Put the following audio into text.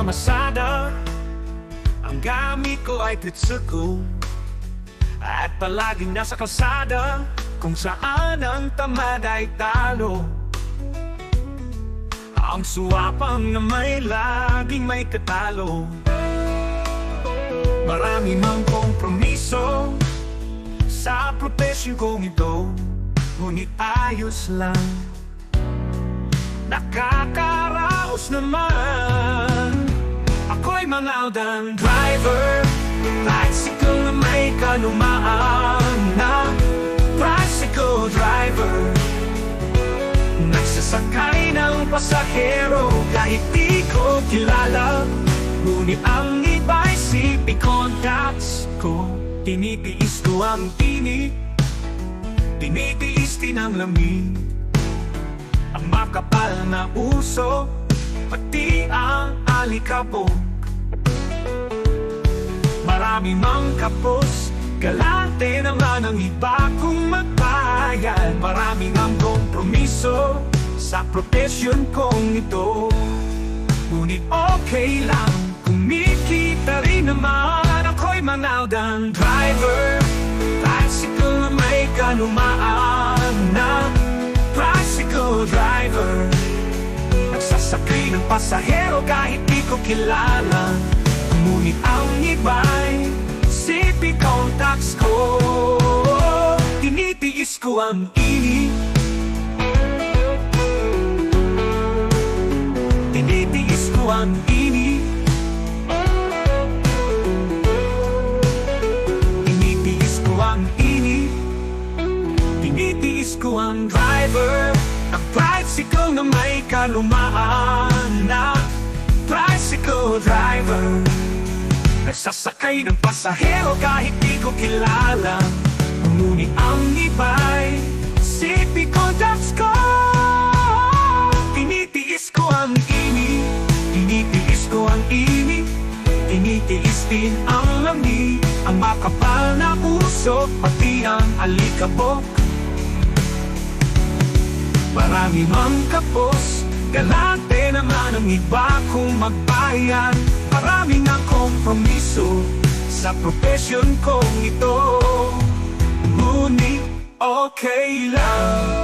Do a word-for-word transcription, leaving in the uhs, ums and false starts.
Masada, ang gamit ko ay tricycle at palaging nasa kalsada kung saan ang tamad ay talo. Ang suwapang na may laging may katalo. Marami mang kompromiso sa profesyon kong ito, ngunit ayos lang. Nakakaraos naman. Ako'y manaldang driver, tricycle na may kalumaan na tricycle driver. Nagsasakay ng pasahero kahit di ko kilala, ngunit ang iba'y C P contacts ko. Tinitiis ko ang init, tinitiis din ang lamig, ang makapal na usok, pati ang alikabok. Marami mang kapos, galante naman ang iba kung magbayad. Marami ngang kompromiso sa profesyon kong ito, ngunit okay lang. Kumikita rin naman. Ako'y manaldang driver, tricycle na may kalumaan na tricycle driver. Nagsasakay ng pasahero kahit di ko kilala, ngunit ang iba'y C P contacts ko. Tinitiis ko ang init, tinitiis ko ang init, tinitiis ko ang init, tinitiis ko ang driver, ang tricycle na may kalumaan na tricycle driver. Nagsasakay ng pasahero kahit di ko kilala, ngunit ang iba'y C P contacts ko. Tinitiis ko ang init, tinitiis ko ang init, tinitiis din ang lamig, ang makapal na usok, pati ang alikabok. Marami mang kapos, galante naman ang iba kung magbayad. Marami nga kompromiso sa profesyon kong ito, ngunit okay lang.